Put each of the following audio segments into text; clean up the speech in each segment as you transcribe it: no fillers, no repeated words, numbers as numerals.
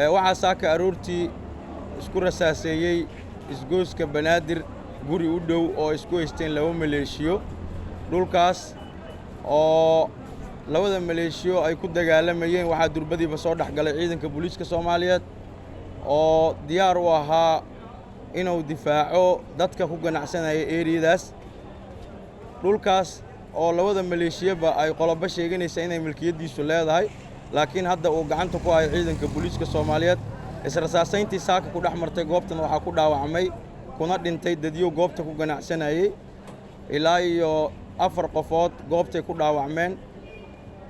Waxaa saaka aroortii isku rasaaseeyey isgoyska Banaadir guri u dhow oo isku haysteen laba maleeshiyo. Dhulkaas oo labada maleeshiyo ay ku dagaalamayeen, waxaa durbadiiba soo dhex galay ciidanka booliiska Soomaaliyeed oo diyaar u ahaa inuu difaaco dadka ku ganacsanaya eriyadaas. Dhulkaas oo labada maleeshiyaba ay qolobo sheeganaysa inay milkiyaddiisu leedahay, laakiin hadda uu gacanta ku hayo ciidanka booliiska Soomaaliyeed. Israsaasayntii saaka ku dhex martay goobtan waxaa ku dhaawacmay kuna dhintay dadyo goobta ku ganacsanayey. Ilaa iyo 4 qofood goobtay ku dhaawacmeen,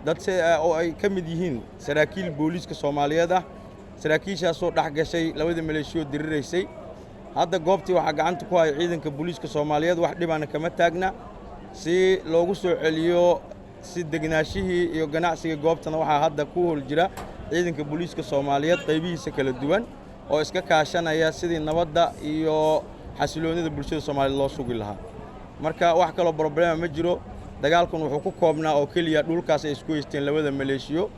dad oo ay ka mid yihiin saraakiil booliiska Soomaaliyeed ah, saraakiishaasoo dhex gashay labadii maleeshiyo diriraysay. Hadda goobtii waxaa gacanta ku haya ciidanka booliiska Soomaaliyeed, wax dhibaana kama taagna. Si loogu soo celiyo si degnaashihii iyo ganacsiga goobtana, waxaa hadda ku hol jira ciidanka booliiska Soomaaliyeed qaybihiisa kala duwan oo iska kaashanaya sidii nabadda iyo xasiloonnida bulshada Soomaaliyeed loo sugi lahaa. Marka wax kaloo problema ma jiro. Dagaalkan wuxuu ku koobnaa oo keliya dhulkaas ay isku haysteen labada maleeshiyo.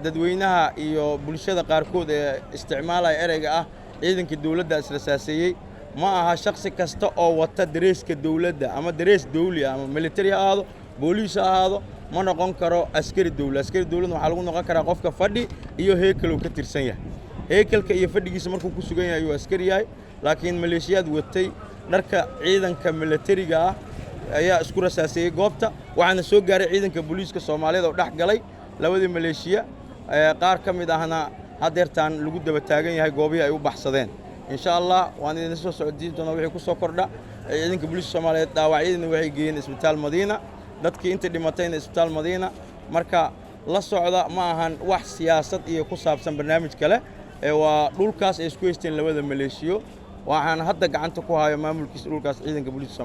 Dadweynaha iyo bulshada qaarkood ee isticmaalaya ereyga ah ciidanka dowladda israsaaseeyey, ma aha. Shakhsi kasta oo wata dareeska dowladda ama darees dawli ah, ama military ha ahaado, booliis ha ahaado, ma noqon karo askari dowla. Askari dowladna waxaa lagu noqon karaa qofka fadhi iyo heekel uu ka tirsan yahay. Heekelka iyo fadhigiisa markuu ku sugan yahay ayuu askari yahay. Laakiin maleeshiyaad watay dharka ciidanka militariga ah ayaa isku rasaaseeyey goobta, waxaana soo gaaray ciidanka booliiska Soomaaliyeed oo dhex galay labadii maleeshiya. Qaar ka mid ahna haddeertaan lagu daba taagan yahay goobihii ay u baxsadeen. Insha Allah waan idin soo socodsiin doonaa wixii ku soo kordha. Ciidanka booliiska Soomaaliyeed dhaawacyadiina waxay geeyeen Isbitaal Madiina, dadkii intii dhimatayna Isbitaal Madiina. Marka la socda, ma ahan wax siyaasad iyo ku saabsan barnaamij kale ee waa dhulkaas ay isku haysteen labada maleeshiyo. Waxaan hadda gacanta ku hayo maamulkiisa dhulkaas ciidanka booliiska Soomaaliyeed.